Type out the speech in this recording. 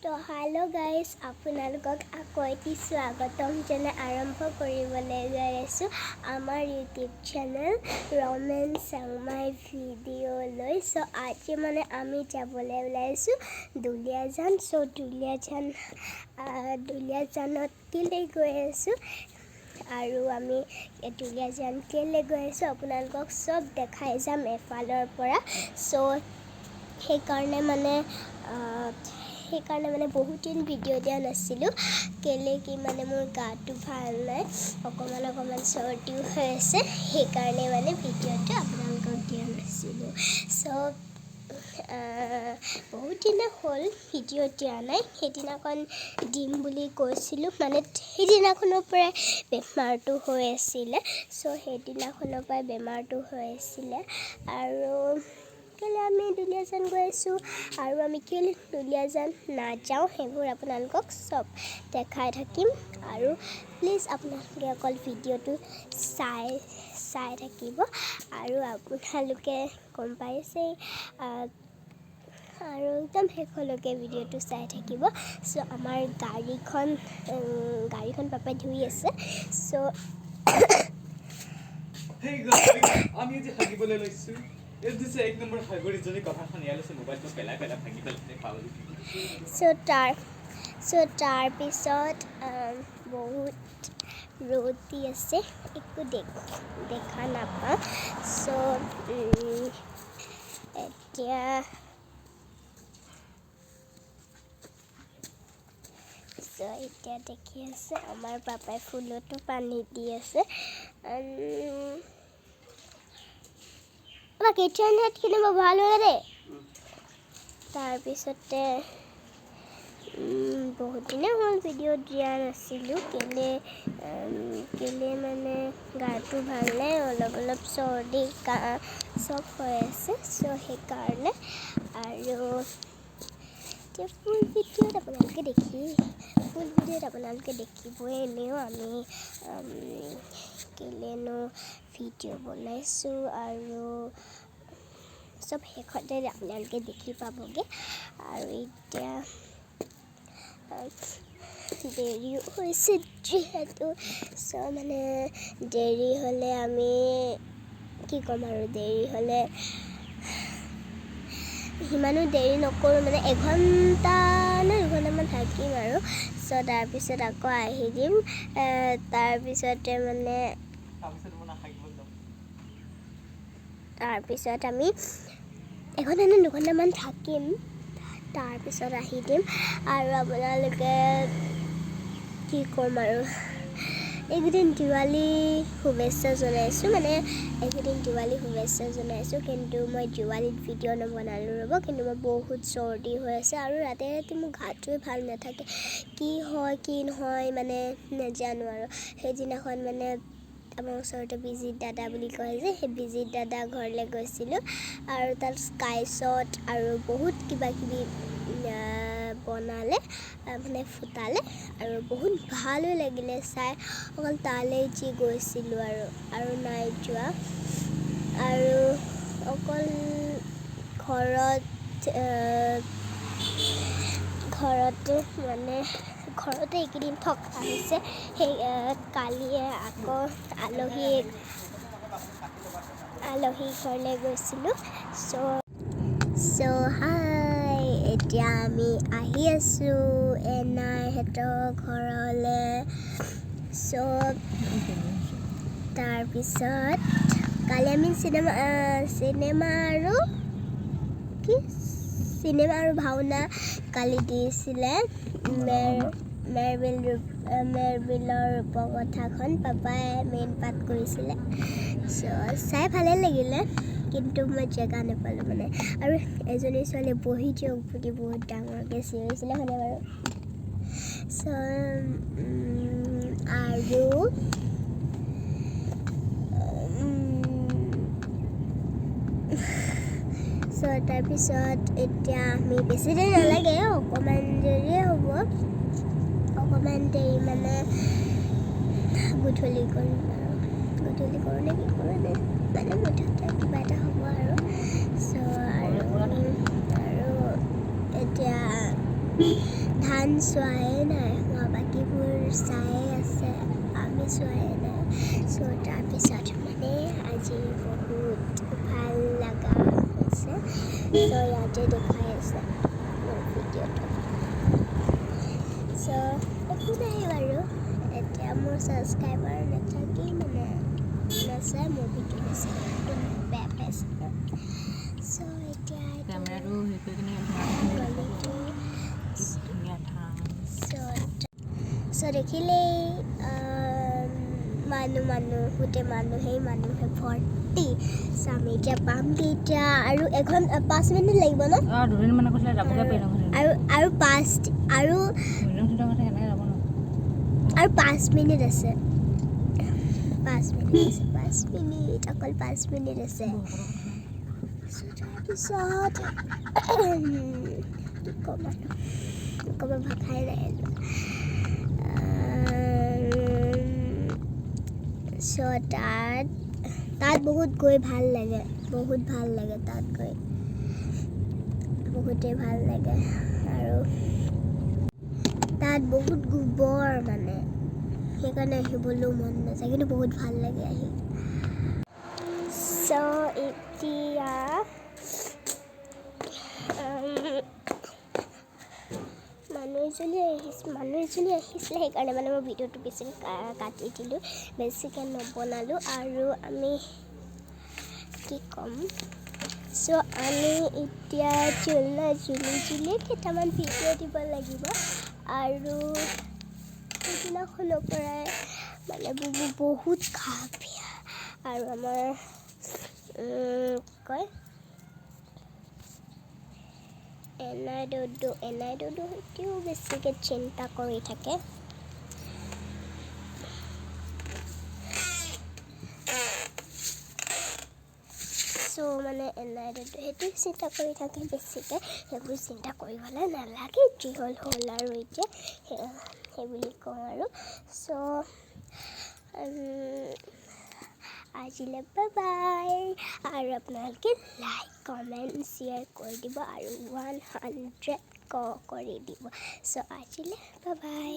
তো hello' guys, আপোনালোকক আকৌ এটি স্বাগতম জনাই আৰম্ভ কৰিবলৈ গৈ আছোঁ আমাৰ ইউটিউব চেনেল ৰমেন চাংমাই ভিডিঅ'লৈ। চ' আজি মানে আমি যাবলৈ ওলাইছোঁ দুলীয়াজান। চ' দুলীয়াজানত কেলৈ গৈ আছোঁ আৰু আমি দুলীয়াজান কেলৈ গৈ আছোঁ আপোনালোকক চব দেখাই যাম এফালৰ পৰা। চ' সেইকাৰণে মানে বহুত দিন ভিডিঅ' দিয়া নাছিলোঁ, কেলৈ কি মানে মোৰ গাটো ভাল নাই, অকণমান অকণমান চৰ্দিও হৈ আছে, সেইকাৰণে মানে ভিডিঅ'টো আপোনালোকক দিয়া নাছিলোঁ। চ' বহুত দিনে হ'ল ভিডিঅ' দিয়া নাই, সেইদিনাখন দিম বুলি কৈছিলোঁ, মানে সেইদিনাখনৰ পৰাই বেমাৰটো হৈ আছিলে। চ' সেইদিনাখনৰ পৰাই বেমাৰটো হৈ আছিলে আৰু কেলৈ আমি দুলীয়াজান গৈ আছোঁ আৰু আমি কেলৈ দুলীয়াজান নাযাওঁ সেইবোৰ আপোনালোকক চব দেখাই থাকিম। আৰু প্লিজ আপোনালোকে অকল ভিডিঅ'টো চাই চাই থাকিব আৰু আপোনালোকে গম পাইছেই, আৰু একদম শেষলৈকে ভিডিঅ'টো চাই থাকিব। চ' আমাৰ গাড়ীখন পাপাই ধুই আছে। চ' আমি আজি হাগিবলৈ লৈছোঁ। এক নম্বৰ সাগৰীজনী কথাখন ইয়াত আছে, মোবাইলটো পেলাই পেলাই ভাঙি পেলাই পাগলী। চ' তাৰপিছত বহুত ৰ'দ দি আছে, একো দেখা নাপাওঁ। চ' এতিয়া এতিয়া দেখি আছে আমাৰ পাপাই ফুলতো পানী দি আছে। কিটচেন কিনিব ভাল হয় দেই। তাৰপিছতে বহুত দিনে হ'ল ভিডিঅ' দিয়া নাছিলোঁ, কেলৈ কেলৈ মানে গাটো ভাল নাই, অলপ অলপ চৰ্দি কাহ চব হৈ আছে। চ' সেইকাৰণে আৰু এতিয়া ফুল ভিডিঅ'ত আপোনালোকে দেখিবই এনেও আমি কেলেনো ভিডিঅ' বনাইছোঁ আৰু চব শেষতে আপোনালোকে দেখি পাবগৈ। আৰু এতিয়া দেৰিও হৈছে যিহেতু, চ' মানে দেৰি হ'লে আমি কি ক'ম আৰু, দেৰি হ'লে সিমানো দেৰি নকৰোঁ, মানে এঘণ্টা নে দুঘণ্টামান থাকিম আৰু। চ' তাৰপিছত আকৌ আহি দিম। তাৰপিছতে মানে তাৰপিছত আমি এঘণ্টা নে দুঘণ্টামান থাকিম, তাৰপিছত আহি দিম। আৰু আপোনালোকে কি ক'ম আৰু, এইকেইদিন দিৱালী শুভেচ্ছা জনাইছোঁ, মানে এইকেইদিন দিৱালী শুভেচ্ছা জনাইছোঁ, কিন্তু মই দিৱালীত ভিডিঅ' নবনালোঁ ৰ'ব, কিন্তু মই বহুত চৰ্দি হৈ আছে আৰু ৰাতি ৰাতি মোৰ গাটোৱে ভাল নাথাকে, কি হয় কি নহয় মানে নাজানো আৰু। সেইদিনাখন মানে আমাৰ ওচৰতে বিজিত দাদা বুলি কয় যে, সেই বিজিত দাদা ঘৰলৈ গৈছিলোঁ আৰু তাত স্কাই শ্বট আৰু বহুত কিবা কিবি বনালে, মানে ফুটালে আৰু বহুত ভালো লাগিলে চাই। অকল তালৈ যি গৈছিলোঁ আৰু নাই যোৱা, আৰু অকল ঘৰতে মানে ঘৰতে এইকেইদিন থকা হৈছে। সেই কালিয়ে আকৌ আলহী ঘৰলৈ গৈছিলোঁ। চ' হাই, এতিয়া আমি আহি আছোঁ এনাইহঁতৰ ঘৰলৈ। চ' তাৰপিছত কালি আমি চিনেমা আৰু ভাওনা কালি দিছিলে। মেৰবিলৰ ৰূপকথাখন পাপাই মেইন পাত কৰিছিলে। চ' চাই ভালে লাগিলে, কিন্তু মই জেগা নাপালোঁ মানে। আৰু এজনী ছোৱালীয়ে বহি দিয়ক বুলি বহুত ডাঙৰকৈ চিঞৰিছিলে, হয়নে বাৰু? চ' আৰু চ' তাৰপিছত এতিয়া আমি বেছি দেৰি নালাগে, অকণমান দেৰিয়ে হ'ব, অকণমান দেৰি মানে গধূলি কৰিম আৰু, গধূলি কৰোঁ নে কি কৰোঁ নে মানে মুঠতে কিবা এটা হ'ব আৰু। চ' আৰু এতিয়া পাঠান চোৱাই নাই হোৱা, বাকীবোৰ চায়ে আছে, আমি চোৱাই নাই। চ' তাৰপিছত মানে আজি বহুত ভাল লগা হৈছে। চ' ইয়াতে দেখুৱাই আছে মোৰ ভিডিঅ'টো। চ' একো নাই বাৰু, এতিয়া মোৰ ছাবস্ক্ৰাইবাৰ নাথাকি মানে নাচায় মোৰ ভিডিঅ' নাচায়, বেয়া পাইছে। চ' এতিয়া কেমেৰাটো হেৰি কৰি কিনে গ'লেতো ধুনীয়া ধান। চ' দেখিলেই মানুহ মানুহ গোটেই মানুহেই মানুহে ভৰ্তি। চ' আমি এতিয়া পামগৈ এতিয়া আৰু এখন 5 মিনিট লাগিব ন? অঁ, দুদিনমানৰ কৈছিলে যাবগৈ পাৰিলোঁ। আৰু আৰু পাঁচ আৰু দুদিন কথা কেনেকৈ যাব ন? আৰু 5 মিনিট আছে, 5 মিনিট আছে, 5 মিনিট, অকল 5 মিনিট আছে। চ' তাৰপিছত কি ক'ম আৰু, ক'ব ভাষাই নাই। চ' তাত তাত বহুত গৈ ভাল লাগে, বহুত ভাল লাগে তাত গৈ, বহুতেই ভাল লাগে। আৰু তাত বহুত গোবৰ, মানে সেইকাৰণে আহিবলৈও মন নাযায়, কিন্তু বহুত ভাল লাগে আহি। চ' এতিয়া মানুহ এজনী আহিছিলে, সেইকাৰণে মানে মই ভিডিঅ'টো বেছিকৈ কাটি দিলোঁ, বেছিকৈ নবনালোঁ। আৰু আমি কি ক'ম, চ' আমি এতিয়া ঝুলনা ঝুলি ঝুলি কেইটামান ভিডিঅ' দিব লাগিব। আৰু সেইদিনাখনৰ পৰাই মানে বুবু বহুত গা বেয়া আৰু আমাৰ কি কয়, এনাই দদু সেইটোও বেছিকৈ চিন্তা কৰি থাকে। চ' মানে এনাই দদু সেইটো চিন্তা কৰি থাকে বেছিকৈ। সেইবোৰ চিন্তা কৰিবলৈ নালাগে, যি হ'ল হ'ল আৰু এতিয়া সেই বুলি কওঁ আৰু। চ' আজিলৈ বাই বাই। আৰু আপোনালোকে লাইক, কমেণ্ট, শ্বেয়াৰ কৰি দিব আৰু 100 ক কৰি দিব। চ' আজিলৈ বাই বাই।